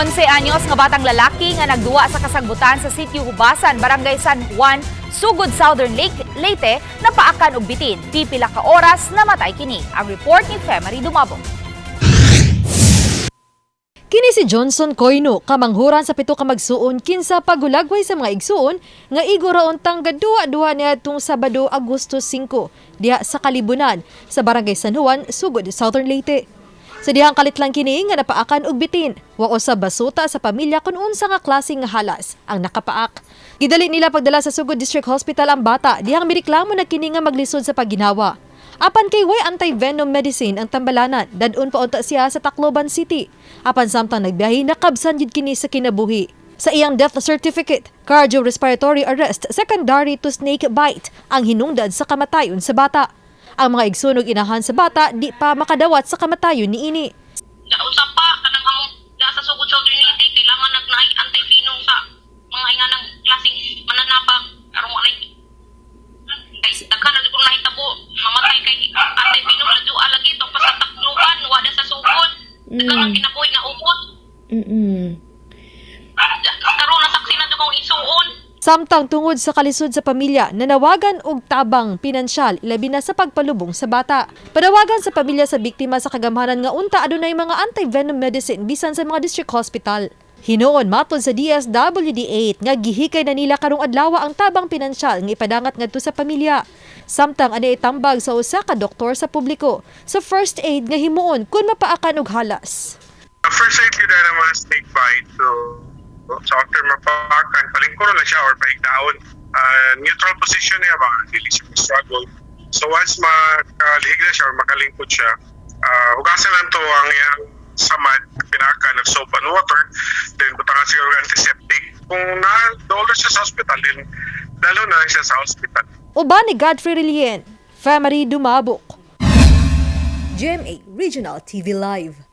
11 anyos nga batang lalaki nga nagduwa sa kasagbutan sa Sitio Hubasan, Barangay San Juan, Sugod, Southern Lake, Leyte, napaakan og bitin. Pipila ka oras namatay kini. Ang report ni Femary Dumabok. Kini si Johnson Coino, kamanghuran sa pito ka magsuon kinsa pagulagway sa mga igsuon nga igo ra untang gaduwa-duwa niadtong Sabado, Agosto 5, diha sa Kalibunan sa Barangay San Juan, Sugod, Southern Leyte. Sa dihang kalit lang kini nga napaakan og bitin, wa sa basuta sa pamilya kung unsa nga klase nga halas ang nakapaak. Gidali nila pagdala sa Sugod District Hospital ang bata dihang mireklamo na kini nga maglisod sa paginhawa. Apan kay way anti-venom medicine ang tambalanan, dad-on pa unta siya sa Tacloban City. Apan samtang nagbiyahe, nakabsan jud kini sa kinabuhi. Sa iyang death certificate, cardiorespiratory arrest secondary to snake bite ang hinungdan sa kamatayon sa bata. Ang mga igsoon ug inahan sa bata di pa makadawat sa kamatayon niini. Unsa pa kanang among nasa Sugod, Southern Leyte, kailangan nag naay anti-venom sa mga inganang klaseng mananabak aron walay kay daghan na kung nahitabo mamatay kay anti-venom na duha lagi to pa sa Tacloban, wala sa Sugod, daghan ang kinabuhi na umot. Karon nasaksi na kong igsuon. Samtang tungod sa kalisod sa pamilya, nanawagan og tabang pinansyal ilabi na sa pagpalubong sa bata. Panawagan sa pamilya sa biktima sa kagamhanan nga unta adunay mga anti-venom medicine bisan sa mga district hospital. Hinuon matod sa DSWD 8 nga gihikay na nila karong adlaw ang tabang pinansyal nga ipadangat ngadto sa pamilya. Samtang ani itambag sa usa ka doktor sa publiko sa first aid nga himuon kun mapaakan og halas. First aid yun na mga snake bite. So, so after mapaakan, palingkuron lang siya or pahigdaon. Neutral position niya ba? Dili siya struggle. So once makalihig na siya or makalingkod siya, hugasan lang to ang iyang samad, pinaka ng soap and water, then butangan siguro ng antiseptic. Kung na-dolor siya sa hospital, then dalo na lang siya sa hospital. Uban ni Godfrey Relien, Family Dumabok. GMA Regional TV Live.